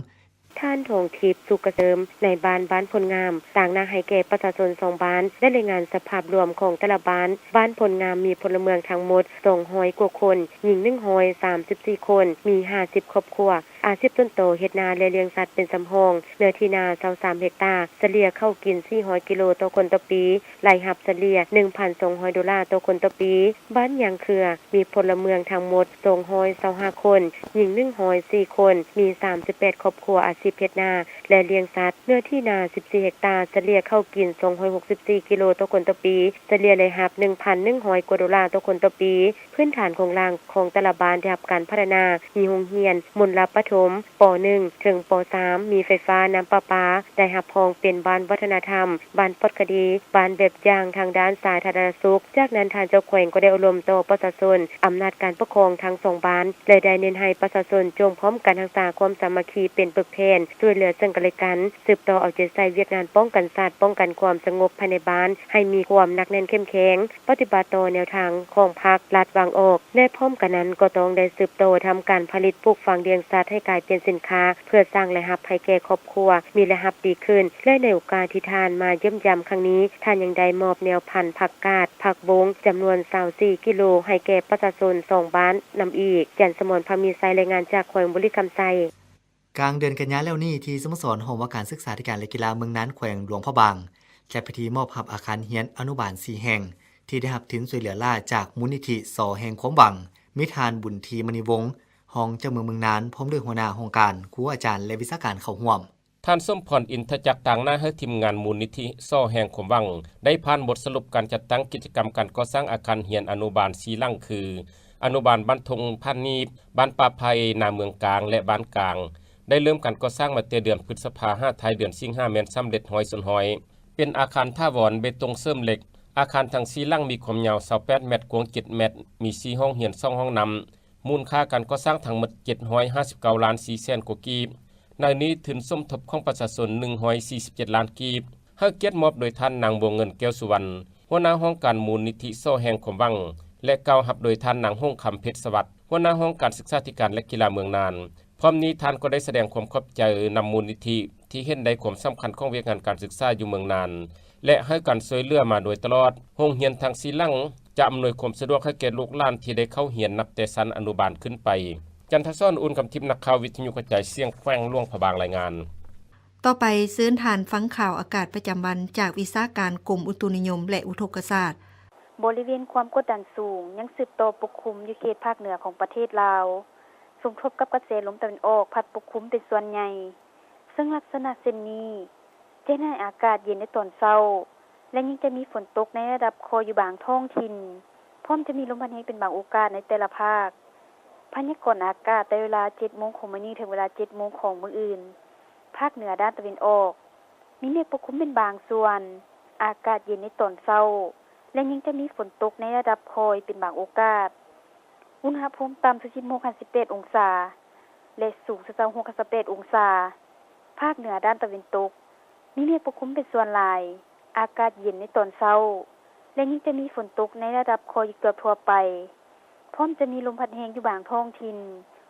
ທ່ານ ທອງທິບ ສຸກກະເສີມ ນາຍບ້ານບ້ານໂພນງາມ ຕາງໜ້າໃຫ້ແກ່ປະຊາຊົນສອງບ້ານ ໄດ້ລາຍງານສະພາບລວມຂອງແຕ່ລະບ້ານ. ບ້ານໂພນງາມມີພົນລະເມືອງທັງໝົດສອງຮ້ອຍກວ່າຄົນ, ຍິງໜຶ່ງຮ້ອຍສາມສິບສີ່ຄົນ, ມີຫ້າສິບຄອບຄົວ. ອາຊີບຕົ້ນຕໍເຮັດນາ ແລະ ລ້ຽງສັດເປັນສຳຮອງ, ເນື້ອທີ່ນາຊາວສາມເຮັກຕາ, ສະເລ່ຍເຂົ້າກິນສີ່ຮ້ອຍກິໂລຕໍ່ຄົນຕໍ່ປີ, ລາຍຮັບສະເລ່ຍໜຶ່ງພັນສອງຮ້ອຍໂດລາຕໍ່ຄົນຕໍ່ປີ. ບ້ານຍາງເຄືອ ມີພົນລະເມືອງທັງໝົດສອງຮ້ອຍຊາວຫ້າຄົນ, ຍິງໜຶ່ງຮ້ອຍສີ່ຄົນ, ມີສາມສິບແປດຄອບຄົວ, ອາຊີບເຮັດນາ ແລະ ລ້ຽງສັດ, ເນື້ອທີ່ນາສິບສີ່ເຮັກຕາ, ສະເລ່ຍເຂົ້າກິນສອງຮ້ອຍຫົກສິບສີ່ກິໂລຕໍ່ຄົນຕໍ່ປີ, ສະເລ່ຍລາຍຮັບໜຶ່ງພັນໜຶ່ງຮ້ອຍກວ່າໂດລາຕໍ່ຄົນຕໍ່ປີ. ພື້ນຖານໂຄງລ່າງຂອງແຕ່ລະບ້ານໄດ້ຮັບການພັດທະນາ, ມີໂຮງຮຽນ ມຸນລະປະຖົມ ປໍໜຶ່ງ ເຖິງ ປໍສາມ, ມີໄຟຟ້າ, ນ້ຳປະປາ, ໄດ້ຮັບຮອງເປັນບ້ານວັດທະນະທຳ, ບ້ານປອດຄະດີ, ບ້ານແບບຢ່າງທາງດ້ານສາທາລະນະສຸກ. ຈາກນັ້ນທ່ານເຈົ້າແຂວງກໍໄດ້ໂອ້ລົມຕໍ່ປະຊາຊົນ, ອຳນາດການປົກຄອງທັງສອງບ້ານ ແລະ ໄດ້ເນັ້ນໃຫ້ປະຊາຊົນຈົ່ງພ້ອມກັນຮັກສາຄວາມສາມັກຄີເປັນປຶກແຜ່ນ, ຊ່ວຍເຫຼືອເຊິ່ງກັນແລະກັນ, ສືບຕໍ່ເອົາໃຈໃສ່ວຽກງານປ້ອງກັນຊາດ, ປ້ອງກັນຄວາມສະຫງົບພາຍໃນບ້ານໃຫ້ມີຄວາມໜັກແໜ້ນເຂັ້ມແຂງ. ປະຕິບັດຕໍ່ແນວທາງຂອງພັກລັດວາງອອກ ແລະ ພ້ອມກັນນັ້ນກໍຕ້ອງໄດ້ສືບຕໍ່ທຳການຜະລິດປູກຝັງລ້ຽງສັດໃຫ້ກາຍເປັນສິນຄ້າ ເພື່ອສ້າງລາຍຮັບໃຫ້ແກ່ຄອບຄົວ ມີລາຍຮັບດີຂຶ້ນ ແລະ ໃນໂອກາດທີ່ທ່ານມາຢ້ຽມຢາມຄັ້ງນີ້, ທ່ານຍັງໄດ້ມອບແນວພັນຜັກກາດ, ຜັກບົ້ງ ຈຳນວນຊາວສີ່ກິໂລ ໃຫ້ແກ່ປະຊາຊົນສອງບ້ານນຳອີກ. ຈັນສະໝອນ ພາມີໄຊ, ລາຍງານຈາກແຂວງບໍລິຄຳໄຊ. ກາງເດືອນກັນຍາແລ້ວນີ້ ທີ່ສະໂມສອນຫ້ອງວ່າການສຶກສາທິການ ແລະ ກິລາເມືອງນານ ແຂວງຫຼວງພະບາງ ຈັດພິທີມອບຮັບອາຄານຮຽນອະນຸບານສີ່ແຫ່ງ ທີ່ໄດ້ຮັບທຶນຊ່ວຍເຫຼືອລ້າຈາກມູນນິທິ ສໍແຫ່ງຄວາມຫວັງ, ມີທ່ານ ບຸນທີ ມະນີວົງ ຮອງເຈົ້າເມືອງເມືອງນານ ພ້ອມດ້ວຍຫົວໜ້າຫ້ອງການ, ຄູອາຈານ ແລະ ວິຊາການເຂົ້າຮ່ວມ. ທ່ານ ສົມພອນ ອິນທະຈັກ ຕາງໜ້າໃຫ້ທີມງານມູນນິທິ ສໍແຫ່ງຄວາມຫວັງ ໄດ້ຜ່ານບົດສະຫຼຸບການຈັດຕັ້ງກິດຈະກຳການກໍ່ສ້າງອາຄານຮຽນອະນຸບານສີ່ຫຼັງ ຄື ອະນຸບານບ້ານທົ່ງຜ່ານໜີບ, ບ້ານປ່າໄຜ່, ນາເມືອງກາງ ແລະ ບ້ານກາງ ໄດ້ເລີ່ມການກໍ່ສ້າງມາແຕ່ເດືອນພຶດສະພາ ຫາທ້າຍເດືອນສິງຫາ ແມ່ນສຳເລັດຮ້ອຍສ່ວນຮ້ອຍ. ເປັນອາຄານຖາວອນ, ເບຕົງເສີມເຫຼັກ. ອາຄານທັງສີ່ຫຼັງມີຄວາມຍາວຊາວແປດແມັດ, ກວ້າງເຈັດແມັດ, ມີສີ່ຫ້ອງຮຽນ, ສອງຫ້ອງນ້ຳ. ມູນຄ່າການກໍ່ສ້າງທັງໝົດເຈັດຮ້ອຍຫ້າສິບເກົ້າລ້ານສີ່ແສນກວ່າກີບ. ໃນນີ້ທຶນສົມທົບຂອງປະຊາຊົນໜຶ່ງຮ້ອຍສີ່ສິບເຈັດລ້ານກີບ. ໃຫ້ກຽດມອບໂດຍທ່ານນາງ ບົວເງິນ ແກ້ວສຸວັນ ຫົວໜ້າຫ້ອງການມູນນິທິ ສໍແຫ່ງຄວາມຫວັງ ແລະ ກ່າວຮັບໂດຍທ່ານນາງ ຫົງຄຳ ເພັດສະຫວັດ ຫົວໜ້າຫ້ອງການສຶກສາທິການ ແລະ ກິລາເມືອງນານ. ພ້ອມນີ້ທ່ານກໍໄດ້ສະແດງຄວາມຂອບໃຈນຳມູນນິທິ ທີ່ເຫັນໄດ້ຄວາມສຳຄັນຂອງວຽກງານການສຶກສາຢູ່ເມືອງນານ ແລະ ໃຫ້ການຊ່ວຍເຫຼືອມາໂດຍຕະຫຼອດ. ໂຮງຮຽນທັງສີ່ຫຼັງຈະອຳນວຍຄວາມສະດວກໃຫ້ແກ່ລູກຫຼານທີ່ໄດ້ເຂົ້າຮຽນນັບແຕ່ຊັ້ນອະນຸບານຂຶ້ນໄປ. ຈັນທະສອນ ອຸ່ນຄຳທິບ, ນັກຂ່າວ ວິທະຍຸກະຈາຍສຽງ ແຂວງຫຼວງພະບາງ ລາຍງານ. ຕໍ່ໄປເຊີນທ່ານຟັງຂ່າວອາກາດປະຈຳວັນຈາກວິຊາການກົມອຸຕຸນິຍົມ ແລະ ອຸທົກກະສາດ. ບໍລິເວນຄວາມກົດດັນສູງຍັງສືບຕໍ່ປົກຄຸມຢູ່ເຂດພາກເໜືອຂອງປະເທດລາວ, ສົມທົບກັບກະແສລົມຕາເວັນອອກພັດປົກຄຸມເປັນສ່ວນໃຫຍ່, ເຊິ່ງລັກສະນະເຊັ່ນນີ້ຈະເຮັດໃຫ້ອາກາດເຢັນໃນຕອນເຊົ້າ ແລະ ຍັງຈະມີຝົນຕົກໃນລະດັບຄ່ອຍຢູ່ບາງທ້ອງຖິ່ນ, ພ້ອມຈະມີລົມພັດແຮງເປັນບາງໂອກາດໃນແຕ່ລະພາກ. ພະຍາກອນອາກາດແຕ່ເວລາເຈັດໂມງຂອງມື້ນີ້ເຖິງເວລາເຈັດໂມງຂອງມື້ອື່ນ, ພາກເໜືອດ້ານຕາເວັນອອກ ມີເມກປົກຄຸມເປັນບາງສ່ວນ, ອາກາດເຢັນໃນຕອນເຊົ້າ ແລະ ຍັງຈະມີຝົນຕົກໃນລະດັບຄ່ອຍເປັນບາງໂອກາດ. ອຸນຫະພູມຕ່ຳສຸດສິບຫົກຫາສິບແປດອົງສາ ແລະ ສູງສຸດຊາວຫົກຫາຊາວແປດອົງສາ. ພາກເໜືອດ້ານຕາເວັນຕົກ ມີເມກປົກຄຸມເປັນສ່ວນຫຼາຍ, ອາກາດເຢັນໃນຕອນເຊົ້າ ແລະ ຍັງຈະມີຝົນຕົກໃນລະດັບຄ່ອຍຢູ່ເກືອບທົ່ວໄປ. ພ້ອມຈະມີລົມພັດແຮງຢູ່ບາງທ້ອງຖິ່ນ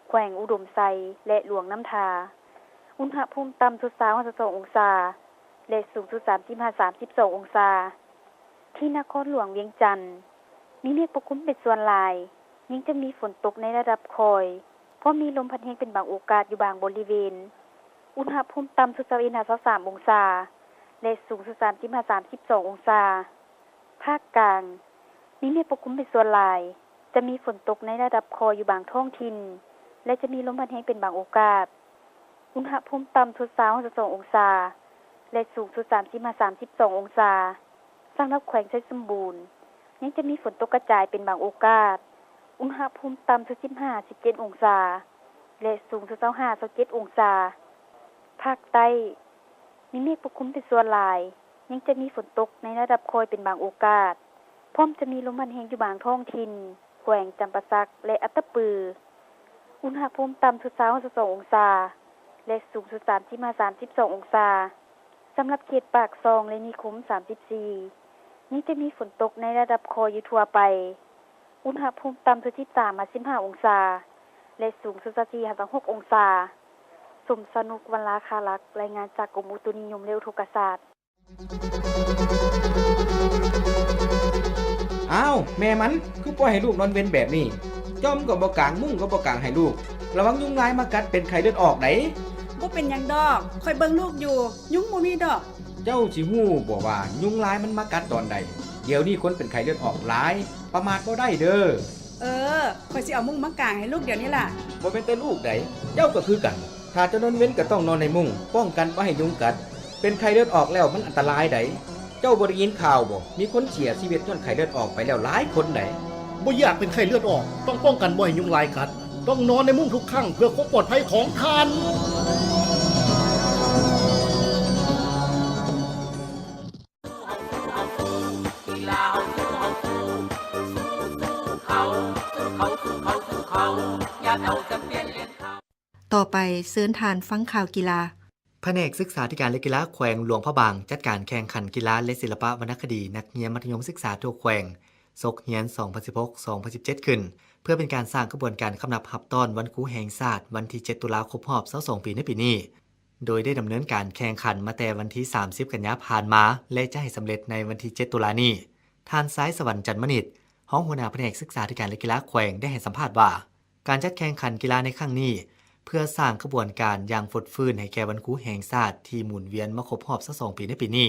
ແຂວງອຸດົມໄຊ ແລະ ຫຼວງນ້ຳທາ. ອຸນຫະພູມຕ່ຳສຸດຊາວຫາຊາວສອງອົງສາ ແລະ ສູງສຸດສາມສິບຫາສາມສິບສອງອົງສາ. ທີ່ນະຄອນຫຼວງວຽງຈັນ ມີເມກປົກຄຸມເປັນສ່ວນຫຼາຍ, ຍັງຈະມີຝົນຕົກໃນລະດັບຄ່ອຍ, ພ້ອມມີລົມພັດແຮງເປັນບາງໂອກາດຢູ່ບາງບໍລິເວນ. ອຸນຫະພູມຕ່ຳສຸດຊາວເອັດຫາຊາວສາມອົງສາ ແລະ ສູງສຸດສາມສິບຫາສາມສິບສອງອົງສາ. ພາກກາງ ມີເມກປົກຄຸມເປັນສ່ວນຫຼາຍ, ຈະມີຝົນຕົກໃນລະດັບຄ່ອຍຢູ່ບາງທ້ອງຖິ່ນ ແລະ ຈະມີລົມພັດແຮງເປັນບາງໂອກາດ. ອຸນຫະພູມຕ່ຳສຸດ ຊາວ ຊາວສອງອົງສາ ແລະ ສູງສຸດ ສາມສິບ ຫາ ສາມສິບສອງອົງສາ. ສຳລັບແຂວງໄຊສົມບູນ ຍັງຈະມີຝົນຕົກກະຈາຍເປັນບາງໂອກາດ, ອຸນຫະພູມຕ່ຳສຸດ ສິບຫ້າ ສິບເຈັດອົງສາ ແລະ ສູງສຸດ ຊາວຫ້າ ຊາວເຈັດອົງສາ. ພາກໃຕ້ ມີເມກປົກຄຸມເປັນສ່ວນຫຼາຍ, ຍັງຈະມີຝົນຕົກໃນລະດັບຄ່ອຍເປັນບາງໂອກາດ, ພ້ອມຈະມີລົມພັດແຮງຢູ່ບາງທ້ອງຖິ່ນ ແຂວງຈຳປາສັກ ແລະ ອັດຕະປື. ອຸນຫະພູມຕ່ຳສຸດ ຊາວ ຊາວສອງອົງສາ ແລະ ສູງສຸດ ສາມສິບ ຫາ ສາມສິບສອງອົງສາ. ສຳລັບເຂດປາກຊ່ອງ ແລະ ນິຄົມ ສາມສິບສີ່ ຍັງຈະມີຝົນຕົກໃນລະດັບຄ່ອຍຢູ່ທົ່ວໄປ. ອຸນຫະພູມຕ່ຳສຸດ ສິບສາມ ຫາ ສິບຫ້າອົງສາ ແລະ ສູງສຸດ ຊາວສີ່ ຫາ ຊາວຫົກອົງສາ. ສົມສະໜຸກ ວັນລາຄາລັກ ລາຍງານຈາກກົມອຸຕຸນິຍົມ ແລະ ອຸທົກກະສາດ. ອ້າວ ແມ່ມັນ ຄືປ່ອຍໃຫ້ລູກນອນເວັນແບບນີ້? ຈ້ອມກໍບໍ່ກາງ ມຸ້ງກໍບໍ່ກາງໃຫ້ລູກ. ລະວັງຍຸງລາຍມາກັດ ເປັນໄຂ້ເລືອດອອກໃດ໋. ບໍ່ເປັນຫຍັງດອກ, ຂ້ອຍເບິ່ງລູກຢູ່, ຍຸງບໍ່ມີດອກ. ເຈົ້າຊິຮູ້ບໍ່ວ່າຍຸງລາຍມັນມາກັດຕອນໃດ? ດຽວນີ້ຄົນເປັນໄຂ້ເລືອດອອກຫຼາຍ, ປະໝາດບໍ່ໄດ້ເດີ້. ເອີ, ຂ້ອຍຊິເອົາມຸ້ງມາກາງໃຫ້ລູກດຽວນີ້ລະ. ບໍ່ແມ່ນແຕ່ລູກໃດ໋, ເຈົ້າກໍຄືກັນ. ຖ້າຈະນອນເວັນກໍຕ້ອງນອນໃນມຸ້ງ, ປ້ອງກັນບໍ່ໃຫ້ຍຸງກັດ. ເປັນໄຂ້ເລືອດອອກແລ້ວມັນອັນຕະລາຍໃດ໋. ເຈົ້າບໍ່ໄດ້ຍິນຂ່າວບໍ່? ມີຄົນເສຍຊີວິດຍ້ອນໄຂ້ເລືອດອອກໄປແລ້ວຫຼາຍຄົນໃດ໋. ບໍ່ຢາກເປັນໄຂ້ເລືອດອອກ, ຕ້ອງປ້ອງກັນບໍ່ໃຫ້ຍຸງລາຍກັດ. ຕ້ອງນອນໃນມຸ້ງທຸກຄັ້ງເພື່ອຄວາມປອດໄພຂອງທ່ານ. ຕໍ່ໄປເຊີນທ່ານຟັງຂ່າວກິລາ. ພະແນກສຶກສາທິການ ແລະ ກິລາແຂວງຫຼວງພະບາງ ຈັດການແຂ່ງຂັນກິລາ ແລະ ສິລະປະວັນນະຄະດີນັກຮຽນມັດທະຍົມສຶກສາທົ່ວແຂວງ ສົກຮຽນ ສອງພັນສິບຫົກ ສອງພັນສິບເຈັດ ຂຶ້ນ ເພື່ອເປັນການສ້າງຂະບວນການຄຳນັບຮັບຕ້ອນວັນຄູແຫ່ງຊາດ ວັນທີເຈັດ ຕຸລາ ຄົບຮອບ ຊາວສອງປີໃນປີນີ້. ໂດຍໄດ້ດຳເນີນການແຂ່ງຂັນມາແຕ່ວັນທີສາມສິບ ກັນຍາຜ່ານມາ ແລະ ຈະໃຫ້ສຳເລັດໃນວັນທີເຈັດ ຕຸລານີ້. ທ່ານ ຊາຍສະຫວັນ ຈັນມະນິດ ຮອງຫົວໜ້າພະແນກສຶກສາທິການ ແລະ ກິລາແຂວງ ໄດ້ໃຫ້ສຳພາດວ່າ ການຈັດແຂ່ງຂັນກິລາໃນຄັ້ງນີ້ ເພື່ອສ້າງຂະບວນການຢ່າງຟົດຟື້ນໃຫ້ແກ່ວັນຄູແຫ່ງຊາດທີ່ໝູນວຽນມາຄົບຮອບຊາວສອງປີໃນປີນີ້.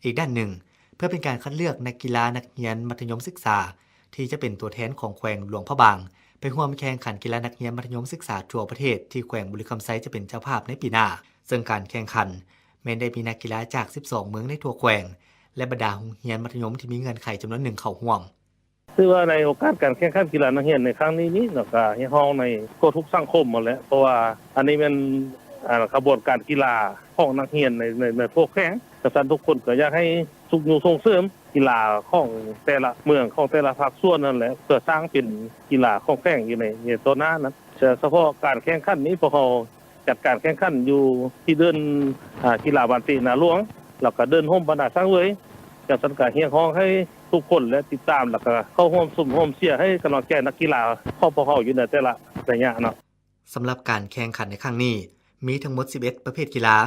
ອີກດ້ານໜຶ່ງ, ເພື່ອເປັນການຄັດເລືອກນັກກິລານັກຮຽນມັດທະຍົມສຶກສາ ທີ່ຈະເປັນຕົວແທນຂອງແຂວງຫຼວງພະບາງ ໄປຮ່ວມແຂ່ງຂັນກິລານັກຮຽນມັດທະຍົມສຶກສາທົ່ວປະເທດ ທີ່ແຂວງບໍລິຄຳໄຊຈະເປັນເຈົ້າພາບໃນປີໜ້າ, ເຊິ່ງການແຂ່ງຂັນແມ່ນໄດ້ມີນັກກິລາຈາກສິບສອງເມືອງໃນທົ່ວແຂວງ ແລະ ບັນດາໂຮງຮຽນມັດທະຍົມທີ່ມີເງື່ອນໄຂຈຳນວນໜຶ່ງເຂົ້າຮ່ວມ. ຖືວ່າໃນໂອກາດການແຂ່ງຂັນກິລານັກຮຽນໃນຄັ້ງນີ້ນີ້ເນາະ ກະຮຽກຮ້ອງໃນທົ່ວທຸກສັງຄົມຫັ້ນແຫຼະ ເພາະວ່າອັນນີ້ແມ່ນ ອາ ຂະບວນການກິລາຂອງນັກຮຽນໃນ ໃນ ໃນທົ່ວແຂວງ. ກະຊັ້ນທຸກຄົນກະຢາກໃຫ້ຊຸກຍູ້ສົ່ງເສີມກິລາຂອງແຕ່ລະເມືອງ ຂອງແຕ່ລະພາກສ່ວນຫັ້ນແຫຼະ ເພື່ອສ້າງເປັນກິລາຂອງແຂວງຢູ່ໃນ ໃນຕໍ່ໜ້ານັ້ນ. ແຕ່ສະເພາະການແຂ່ງຂັນນີ້ ພວກເຮົາ ຈັດການແຂ່ງຂັນຢູ່ທີ່ເດີ່ນ ອາ ກິລາບານເຕະນາຫຼວງ ແລ້ວກະເດີ່ນຮົ່ມບັນດາຊ້າງເວີຍ. ຈັ່ງຊັ້ນກະຮຽກຮ້ອງໃຫ້ທຸກຄົນແລະຕິດຕາມ ແລ້ວກະເຂົ້າຮ່ວມຊົມຮ່ວມເຊຍໃຫ້ກຳລັງໃຈນັກກິລາຂອງພວກເຮົາຢູ່ໃນແຕ່ລະໄລຍະເນາະ. ສຳລັບການແຂ່ງຂັນໃນຄັ້ງນີ້ ມີທັງໝົດສິບເອັດປະເພດກິລາ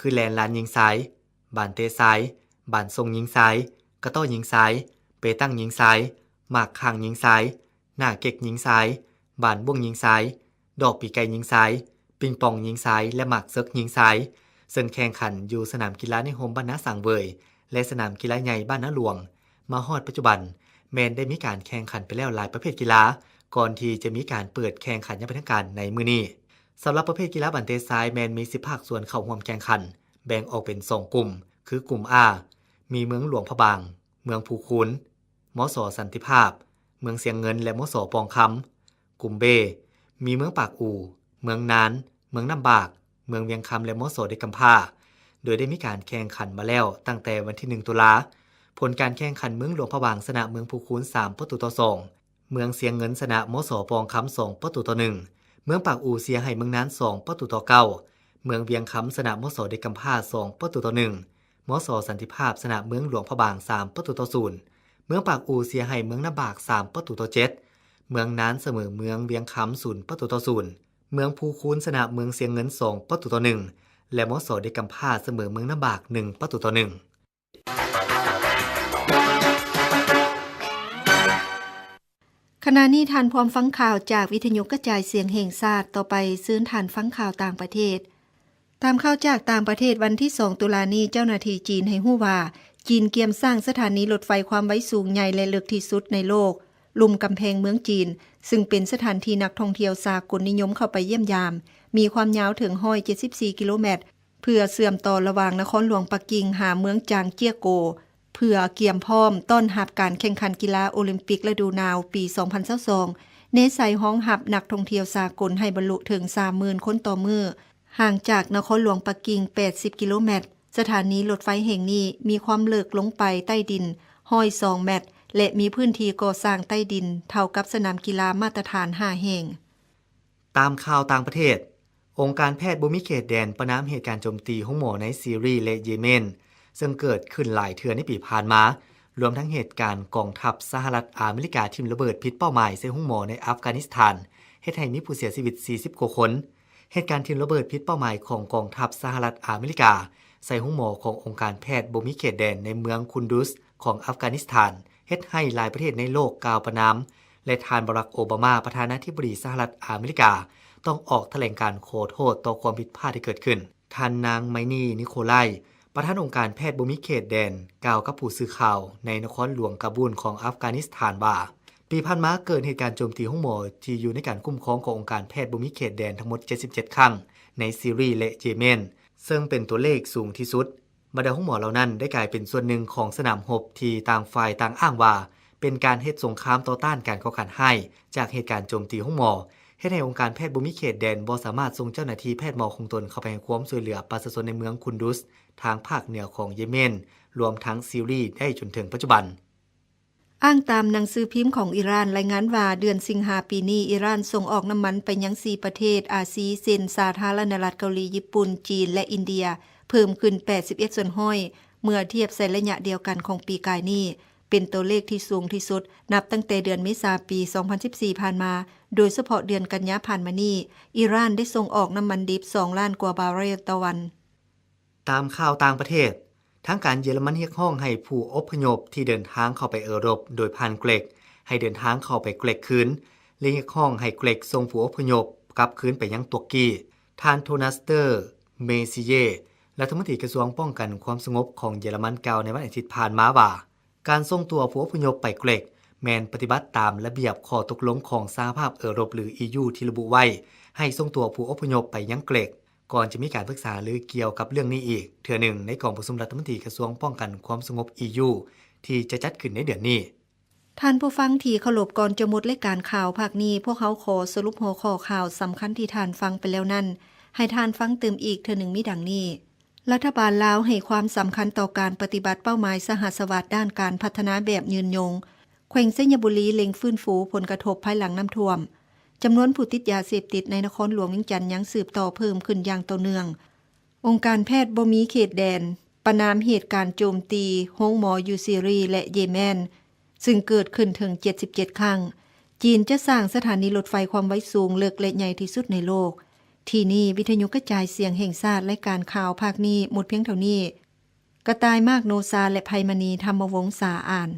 ຄື ແລ່ນລານຍິງຊາຍ, ບານເຕະຊາຍ, ບານສົ່ງຍິງຊາຍ, ກະຕໍ້ຍິງຊາຍ, ເປຕັງຍິງຊາຍ, ໝາກຂ່າງຍິງຊາຍ, ໜ້າເກັກຍິງຊາຍ, ບານບ້ວງຍິງຊາຍ, ດອກປີກໄກ່ຍິງຊາຍ, ປິງປອງຍິງຊາຍ ແລະ ໝາກເສິກຍິງຊາຍ, ເຊິ່ງແຂ່ງຂັນຢູ່ສະໜາມກິລາໃນຮົ່ມບ້ານນາຊ້າງເວີຍ ແລະ ສະໜາມກິລາໃຫຍ່ບ້ານນາຫຼວງ. ມາຮອດປັດຈຸບັນ ແມ່ນໄດ້ມີການແຂ່ງຂັນໄປແລ້ວຫຼາຍປະເພດກິລາ ກ່ອນທີ່ຈະມີການເປີດແຂ່ງຂັນຢ່າງເປັນທາງການໃນມື້ນີ້. ສຳລັບປະເພດກິລາບານເຕະຊາຍ ແມ່ນມີສິບພາກສ່ວນເຂົ້າຮ່ວມແຂ່ງຂັນ, ແບ່ງອອກເປັນສອງກຸ່ມ ຄືກຸ່ມ A ມີເມືອງຫຼວງພະບາງ, ເມືອງພູຄູນ, ມສ ສັນຕິພາບ, ເມືອງຊຽງເງິນ ແລະ ມສ ປ່ອງຄຳ. ກຸ່ມ B ມີເມືອງປາກອູ, ເມືອງນານ, ເມືອງນ້ຳບາກ, ເມືອງວຽງຄຳ ແລະ ມສ ເດັກກຳພ້າ, ໂດຍໄດ້ມີການແຂ່ງຂັນມາແລ້ວຕັ້ງແຕ່ວັນທີໜຶ່ງ ຕຸລາ. ຜົນການແຂ່ງຂັນ ເມືອງຫຼວງພະບາງຊະນະເມືອງພູຄູນສາມປະຕູຕໍ່ສອງ, ເມືອງຊຽງເງິນຊະນະ ມສ ປ່ອງຄຳສອງປະຕູຕໍ່ໜຶ່ງ, ເມືອງປາກອູເສຍໃຫ້ເມືອງນານສອງປະຕູຕໍ່ເກົ້າ, ເມືອງວຽງຄຳຊະນະ ມສ ເດັກກຳພ້າສອງປະຕູຕໍ່ໜຶ່ງ, ມສ ສັນຕິພາບຊະນະເມືອງຫຼວງພະບາງສາມປະຕູຕໍ່ສູນ, ເມືອງປາກອູເສຍໃຫ້ເມືອງນ້ຳບາກສາມປະຕູຕໍ່ເຈັດ, ເມືອງນານສະເໝີເມືອງວຽງຄຳສູນປະຕູຕໍ່ສູນ, ເມືອງພູຄູນຊະນະເມືອງຊຽງເງິນສອງປະຕູຕໍ່ໜຶ່ງ ແລະ ມສ ເດັກກຳພ້າສະເໝີເມືອງນ້ຳບາກໜຶ່ງປະຕູຕໍ່ໜຶ່ງ. ຂະນະນີ້ທ່ານພ້ອມຟັງຂ່າວຈາກວິທຍຸກະຈາຍສຽງແຫ່ງຊາດ. ຕໍ່ໄປເຊີນທ່ານຟັງຂ່າວຕ່າງປະເທດ. ຕາມຂ່າວຈາກຕ່າງປະເທດ, ວັນທີສອງ ຕຸລານີ້ ເຈົ້າໜ້າທີ່ຈີນໃຫ້ຮູ້ວ່າ ຈີນກຽມສ້າງສະຖານີລົດໄຟຄວາມໄວສູງໃຫຍ່ ແລະ ເລິກທີ່ສຸດໃນໂລກ ລຸ່ມກຳແພງເມືອງຈີນ, ຊຶ່ງເປັນສະຖານທີ່ນັກທ່ອງທ່ຽວສາກົນນິຍົມເຂົ້າໄປຢ້ຽມຢາມ, ມີຄວາມຍາວເຖິງ ໜຶ່ງຮ້ອຍເຈັດສິບສີ່ ກິໂລແມັດ, ເພື່ອເຊື່ອມຕໍ່ລະຫວ່າງນະຄອນຫຼວງປັກກິ່ງຫາເມືອງຈາງເຈຍໂກ, ເພື່ອກຽມພ້ອມຕ້ອນຮັບການແຂ່ງຂັນກິລາໂອລິມປິກລະດູໜາວປີ ສອງພັນຊາວສອງ ແນໃສ່ຮອງຮັບນັກທ່ອງທ່ຽວສາກົນໃຫ້ບັນລຸເຖິງ ສາມໝື່ນຄົນຕໍ່ມື້. ຫ່າງຈາກນະຄອນຫຼວງປັກກິ່ງ ແປດສິບ ກິໂລແມັດ, ສະຖານີລົດໄຟແຫ່ງນີ້ມີຄວາມເລິກລົງໄປໃຕ້ດິນ ໜຶ່ງຮ້ອຍສອງແມັດ ແລະ ມີພື້ນທີ່ກໍ່ສ້າງໃຕ້ດິນເທົ່າກັບສະໜາມກິລາມາດຕະຖານ ຫ້າແຫ່ງ. ຕາມຂ່າວຕ່າງປະເທດ, ອົງການແພດບໍ່ມີເຂດແດນປະນາມເຫດການໂຈມຕີໂຮງໝໍໃນຊີຣີ ແລະ ເຢເມນ, ເຊິ່ງເກີດຂຶ້ນຫຼາຍເທື່ອໃນປີຜ່ານມາ, ລວມທັງເຫດການກອງທັບສະຫະລັດອາເມລິກາຖິ້ມລະເບີດຜິດເປົ້າໝາຍໃສ່ໂຮງໝໍໃນອັຟການິສຖານ, ເຮັດໃຫ້ມີຜູ້ເສຍຊີວິດ ສີ່ສິບກວ່າຄົນ. ເຫດການຖິ້ມລະເບີດຜິດເປົ້າໝາຍຂອງກອງທັບສະຫະລັດອາເມລິກາໃສ່ໂຮງໝໍຂອງອົງການແພດບໍ່ມີເຂດແດນໃນເມືອງຄຸນດຸສຂອງອັຟການິສຖານ ເຮັດໃຫ້ຫຼາຍປະເທດໃນໂລກກ່າວປະນາມ ແລະ ທ່ານ ບາຣັກ ໂອບາມາ ປະທານາທິບໍດີສະຫະລັດອາເມລິກາ ຕ້ອງອອກຖະແຫຼງການຂໍໂທດຕໍ່ຄວາມຜິດພາດທີ່ເກີດຂຶ້ນ. ທ່ານນາງ ໄມນີ ນິໂຄໄລ ປະທານອົງການແພດບໍ່ມີເຂດແດນ ກ່າວກັບຜູ້ສື່ຂ່າວໃນນະຄອນຫຼວງກາບູນຂອງອັຟການິສຖານວ່າ, ປີຜ່ານມາເກີດເຫດການໂຈມຕີໂຮງໝໍທີ່ຢູ່ໃນການຄຸ້ມຄອງຂອງອົງການແພດບໍ່ມີເຂດແດນທັງໝົດ ເຈັດສິບເຈັດ ຄັ້ງໃນຊີຣີ ແລະ ເຢເມນ, ເຊິ່ງເປັນຕົວເລກສູງທີ່ສຸດ. ບັນດາໂຮງໝໍເຫຼົ່ານັ້ນໄດ້ກາຍເປັນສ່ວນໜຶ່ງຂອງສະໜາມຮົບທີ່ຕ່າງຝ່າຍຕ່າງອ້າງວ່າ ເປັນການເຮັດສົງຄາມຕໍ່ຕ້ານການກໍ່ການຮ້າຍຈາກເຫດການໂຈມຕີໂຮງໝໍ, ເຮັດໃຫ້ອົງການແພດບໍ່ມີເຂດແດນບໍ່ສາມາດສົ່ງເຈົ້າໜ້າທີ່ແພດໝໍຂອງຕົນເຂົ້າໄປໃຫ້ຄວາມຊ່ວຍເຫຼືອປະຊາຊົນໃນເມືອງຄຸນດຸສ ທາງພາກເໜືອຂອງເຢເມນ, ລວມທັງຊີຣີ ໄດ້ຈົນເຖິງປັດຈຸບັນ. ອ້າງຕາມໜັງສືພິມຂອງອີຣານລາຍງານວ່າ ເດືອນສິງຫາປີນີ້ ອີຣານສົ່ງອອກນ້ຳມັນໄປຍັງສີ່ປະເທດອາຊີ ເຊັ່ນ ສາທາລະນະລັດເກົາຫຼີ, ຍີ່ປຸ່ນ, ຈີນ ແລະ ອິນເດຍ ເພີ່ມຂຶ້ນ ແປດສິບເອັດສ່ວນຮ້ອຍ ເມື່ອທຽບໃສ່ໄລຍະດຽວກັນຂອງປີກາຍນີ້, ເປັນຕົວເລກທີ່ສູງທີ່ສຸດນັບຕັ້ງແຕ່ເດືອນເມສາປີ ສອງພັນສິບສີ່ ຜ່ານມາ. ໂດຍສະເພາະເດືອນກັນຍາຜ່ານມານີ້, ອີຣານໄດ້ສົ່ງອອກນ້ຳມັນດິບ ສອງລ້ານກວ່າບາເຣວຕໍ່ວັນ. ຕາມຂ່າວຕ່າງປະເທດ, ທາງການເຢຍລະມັນຮຽກຮ້ອງໃຫ້ຜູ້ອົບພະຍົບທີ່ເດີນທາງເຂົ້າໄປເອີຣົບໂດຍຜ່ານເກຣັກ ໃຫ້ເດີນທາງເຂົ້າໄປເກຣັກຄືນ ແລະ ຮຽກຮ້ອງໃຫ້ເກຣັກສົ່ງຜູ້ອົບພະຍົບກັບຄືນໄປຍັງຕຸກກີ. ທ່ານ ໂທນາສເຕີ ເມຊີເຢ ລັດຖະມົນຕີກະຊວງປ້ອງກັນຄວາມສະຫງົບຂອງເຢຍລະມັນ ກ່າວໃນວັນອາທິດຜ່ານມາວ່າ, ການສົ່ງຕົວຜູ້ອົບພະຍົບໄປເກຣັກ ແມ່ນປະຕິບັດຕາມລະບຽບຂໍ້ຕົກລົງຂອງສະຫະພາບເອີຣົບ ຫຼື ອີຢູ ທີ່ລະບຸໄວ້ ໃຫ້ສົ່ງຕົວຜູ້ອົບພະຍົບໄປຍັງເກຣັກ, ກ່ອນຈະມີການປຶກສາຫາລືກ່ຽວກັບເລື່ອງນີ້ອີກເທື່ອໜຶ່ງໃນກອງປະຊຸມລັດຖະມົນຕີກະຊວງປ້ອງກັນຄວາມສະຫງົບ ອີຢູ ທີ່ຈະຈັດຂຶ້ນໃນເດືອນນີ້. ທ່ານຜູ້ຟັງທີ່ເຄົາລົບ, ກ່ອນຈະໝົດລາຍການຂ່າວພາກນີ້, ພວກເຮົາຂໍສະຫຼຸບຫົວຂໍ້ຂ່າວສຳຄັນທີ່ທ່ານຟັງໄປແລ້ວນັ້ນ ໃຫ້ທ່ານຟັງຕື່ມອີກເທື່ອໜຶ່ງມີດັ່ງນີ້. ລັດຖະບານລາວໃຫ້ຄວາມສຳຄັນຕໍ່ການປະຕິບັດເປົ້າໝາຍສະຫັດສະຫວັດດ້ານການພັດທະນາແບບຍືນຍົງ. ແຂວງໄຊຍະບູລີເລັ່ງຟື້ນຟູຜົນກະທົບພາຍຫຼັງນ້ຳຖ້ວມ. ຈຳນວນຜູ້ຕິດຢາເສບຕິດໃນນະຄອນຫຼວງວຽງຈັນຍັງສືບຕໍ່ເພີ່ມຂຶ້ນຢ່າງຕໍ່ເນື່ອງ. ອົງການແພດບໍ່ມີເຂດແດນປະນາມເຫດການໂຈມຕີໂຮງໝໍຢູ່ຊີຣີ ແລະ ເຢແມນ, ຊຶ່ງເກີດຂຶ້ນເຖິງ ເຈັດສິບເຈັດ ຄັ້ງ. ຈີນຈະສ້າງສະຖານີລົດໄຟຄວາມໄວສູງເລິກ ແລະ ໃຫຍ່ທີ່ສຸດໃນໂລກ. ທີ່ນີ້ ວິທະຍຸກະຈາຍສຽງແຫ່ງຊາດ ລາຍການຂ່າວພາກນີ້ໝົດພຽງເທົ່ານີ້. ກະຕ່າຍ ມາກໂນຊາ ແລະ ໄພມະນີ ທຳມະວົງສາ ອ່ານ.